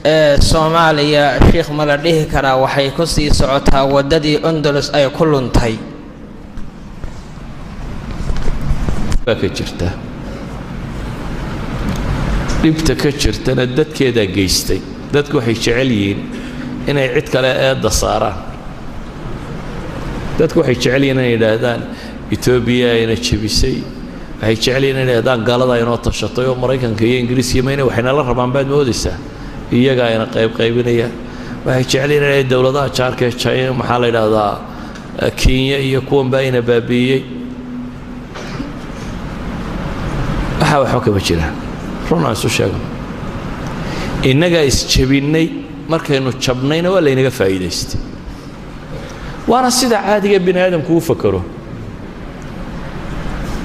Ee Soomaaliya, sheikh, ma la dhihi karaa waxay ku sii socotaa waddadii Ondolus ay ku luntay? Baa ka jirta dhibta ka jirtana dadkeedaa geystay. Dadku waxay jecel yihiin inay cid kale eedda saaraan. Dadku waxay jecel yihiin inay yidhaahdaan Etoobiya ayna jebisay. Waxay jecel yihiin inay yidhahdaan gaalada inoo tashatay oo Maraykanka iyo Ingiriiska mayna waxayna la rabaan baad moodaysaa, iyaga ayna qayb qaybinaya. Waxay jecel yihiin inay dowladaha jaarka ee China, maxaa la yidhaahdaa, Kenya iyo kuwan baa ina baabi'iyey. Waxaa waxba kama jiraan. Run aan isu sheegno, innagaa isjabinnay. Markaynu jabnayna waa laynaga faa'iidaystay, waana sida caadiga bini aadamku u fakero.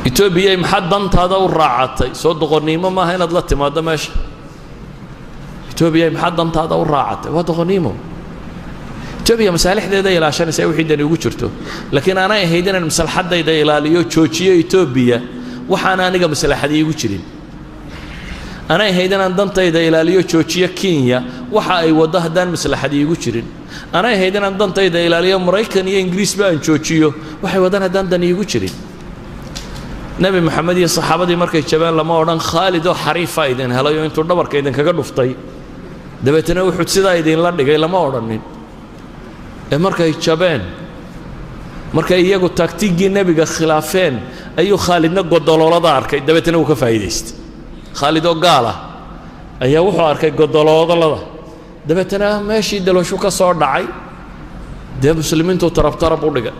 Etoobiya maxaad dantaada u raacatay? Soo doqonnimo maaha inaad la timaaddo meesha. Etoobiya maxaad dantaada u raacatay? Waa doqonnimo. Etoobiya masaalixdeeda ilaashanaysa wixii dani ugu jirto, laakiin aanay ahayd inaan maslaxaddayda ilaaliyo, joojiyo Etoobiya waxaana aniga maslaxadi igu jirin. Anay ahayd inaan dantayda ilaaliyo, joojiyo Kenya waxa ay waddo haddaan maslaxadi iigu jirin. Anay ahayd inaan dantayda ilaaliyo, Maraykan iyo Ingiriisba aan joojiyo waxay waddaan haddaan dan iigu jirin. Nebi Maxamed iyo saxaabadii markay jabeen lama odhan Khaalid oo xariifa idin helay oo intuu dhabarka idinkaga dhuftay dabeetana wuxuu sidaa idinla dhigay, lama odhanin. Ee markay jabeen, markay iyagu taktiiggii nebiga khilaafeen, ayuu Khaalidna godoloolada arkay, dabeetana wuu ka faa'iidaystay. Khaalid oo gaal ah ayaa wuxuu arkay godoloolada, dabeetana meeshii dalooshu ka soo dhacay dee muslimiintu tarab tarab u dhigay.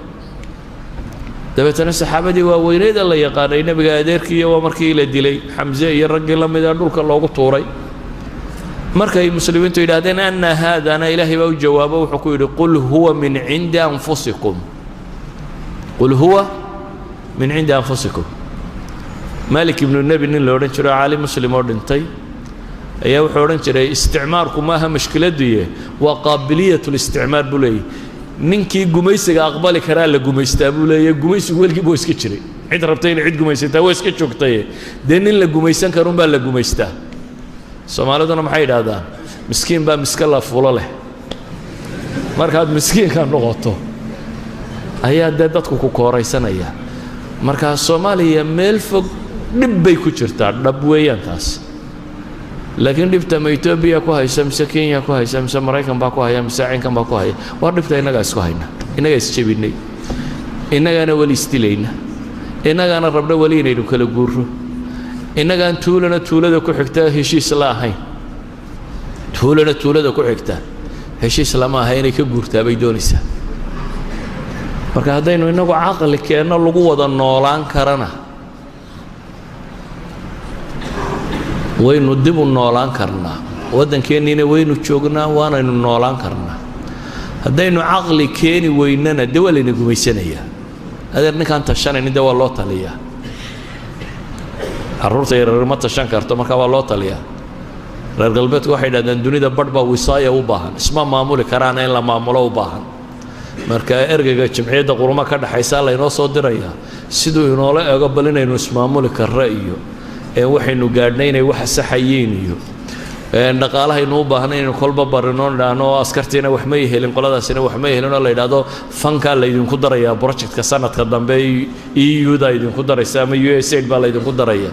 Dabeetana saxaabadii waaweyneeda la yaqaanay, nebiga adeerkiiyo waa markii la dilay, Xamse iyo raggii la mida dhulka loogu tuuray. Markay muslimiintu yidhahdeen anna haadana, Ilaahay baa u jawaabo, wuxuu ku yidhi: qul huwa min cindi anfusikum, qul huwa min cindi anfusikum. Malik ibnu Nebi nin la odhan jiro, caalim muslim oo dhintay, ayaa wuxuu odhan jiray isticmaarku maaha mashkiladuye, waa qaabiliyat listicmaar buu leeyahy. Ninkii gumaysiga aqbali karaa la gumaystaa buu leeyahy. Gumaysigu weligii buu iska jiray, cid rabtay inay cid gumaysataa waa iska joogtaye, dee nin la gumaysan karunbaa la gumaystaa. Soomaaliduna maxay yidhaahdaan? Miskiin baa miska la fulo leh. Markaad miskiinka noqoto ayaa dee dadku ku kooraysanaya. Marka Soomaaliya meel fog dhib bay ku jirtaa, dhab weeyaan taas. Laakiin dhibta ma Etoobiya ku haysa, mise Kenya ku haysa, mise Maraykan baa ku haya, mise cinkan baa ku haya? Waa dhibta innagaa isku hayna, innagaa isjebinnay, innagaana weli isdilayna, innagaana rabna weli inaynu kala guurro, innagaan tuulana tuulada ku xigta heshiis la ahayn. Tuulana tuulada ku xigta heshiis lama aha, inay ka guurtaa bay doonaysaa. Marka haddaynu innagu caqli keenno lagu wada noolaan karana, waynu dib u noolaan karnaa, waddankeenniina waynu joognaa, waanaynu noolaan karnaa. Haddaynu caqli keeni weynana dee waa layna gumaysanayaa. Adeer, ninkaan tashanaynin dee waa loo taliyaa. Carruurta yaryar ma tashan karto, markaa waa loo taliyaa. Reer galbeedku waxay yidhahdeen dunida badh baa wisaaya u baahan, isma maamuli karaana, in la maamulo u baahan. Marka ergeyga Jimciyadda Qurmo ka dhexaysaa laynoo soo dirayaa siduu inoola ego bal inaynu ismaamuli karro iyo waxaynu gaadhnay inay wax saxayiin iyo dhaqaalahaynu u baahnay inaynu kolba barino, idhaahno askartiina wax may helin, qoladaasina wax may helin, oo la yidhaahdo fankaa laydinku darayaa projectka sanadka dambe, EU da idinku daraysa ama USAID baa laydinku daraya.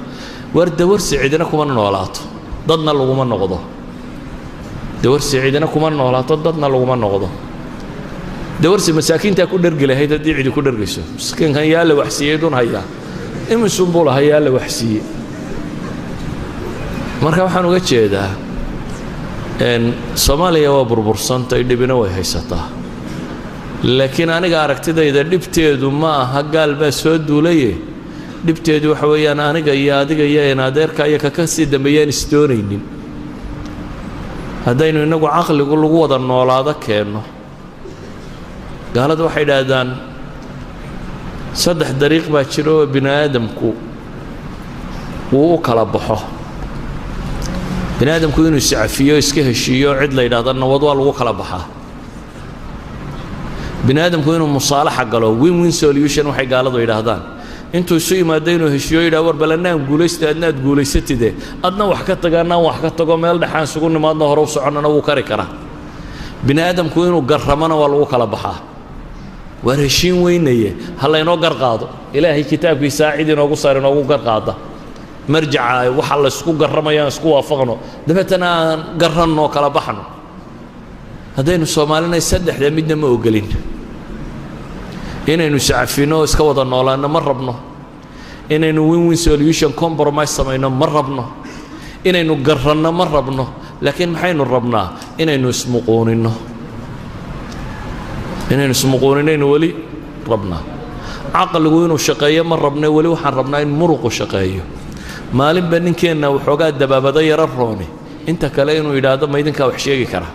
War dawarsi cidina kuma noolaato, dadna laguma noqdo. Dawarsi cidina kuma noolaato, dadna laguma noqdo. Dawarsi masaakiintaa ku dhergi lahayd haddii cidi ku dhergayso. Miskiinkan yaa la waxsiiyey dun hayaa imisun buu lahaa, yaa la waxsiiyey. Marka waxaan uga jeedaa, Soomaaliya waa burbursantay, dhibina way haysataa, laakiin aniga aragtidayda dhibteedu ma aha gaal baa soo duulaye. Dhibteedu waxa weeyaan aniga iyo adiga iyo in adeerka iyo kaka sii dambeeyaan isdoonaynin. Haddaynu innagu caqligu lagu wada noolaado keenno. Gaaladu waxay idhaahdaan saddex dariiq baa jira oo bini aadamku uu u kala baxo. Bini aadamku inuu iscafiyo, iska heshiiyo, cid la yidhahdo nabad waa lagu kala baxaa. Bini aadamku inuu musaalaxa galo, win win solution waxay gaaladu yidhaahdaan. Intuu isu yimaado inuu heshiyo, yidhaha: "War bal annaan guulaysta, adna aad guulaysatide, adna wax ka taga, annaan wax ka tago, meel dhexaan isugu nimaadno, hore u soconnana," wuu kari karaa. Bini aadamku inuu garramona waa lagu kala baxaa. Waar heshiin weynaye, ha laynoo gar qaado. Ilaahay kitaabkiisaa cid inoogu saar, inoogu gar qaada marjaca waxa laysku garramaya, aan isku waafaqno, dabeetana aan garranno, kala baxno. Haddaynu Soomaalinay, saddexda midna ma ogolin. Inaynu iscafinno oo iska wada noolaanno ma rabno, inaynu win win solution, compromise samayno ma rabno, inaynu garranno ma rabno. Laakiin maxaynu rabnaa? Inaynu ismuquuninno. Inaynu ismuquuninaynu weli rabnaa. Caqligu inuu shaqeeyo ma rabno, weli waxaan rabnaa in muruqu shaqeeyo. Maalinba ninkeenna waxoogaa dabaabado yaro rooni inta kale inuu yidhaahdo: "Ma idinkaa wax sheegi karaa?"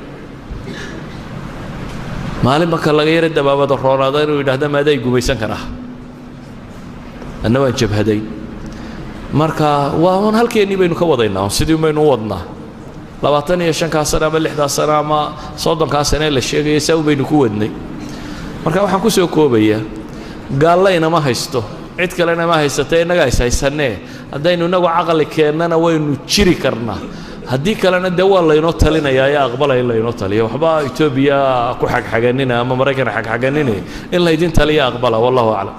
Maalinba ka laga yaro dabaabado roonaado inuu yidhaahdo: "Maaday gumaysan karaa? Anna waan jabhaday." Marka waa un halkeennii baynu ka wadaynaa, sidii baynu u wadnaa. 25-kaa sano ama 6-daa sano ama 30-kaa sane la sheegaya, saa un baynu ku wadnay. Marka waxaan ku soo koobayaa, gaalla inama haysto, cid kalena ma haysata, innagaa is haysanee. Haddaynu innagu caqli keennana waynu jiri karnaa, haddii kalena dee waa laynoo talinayaa ee aqbalaya in laynoo taliyo. Waxba Etoobiya ku xagxaganina ama Maraykan xagxaganine, in laydin taliya aqbala. Wallahu aclam.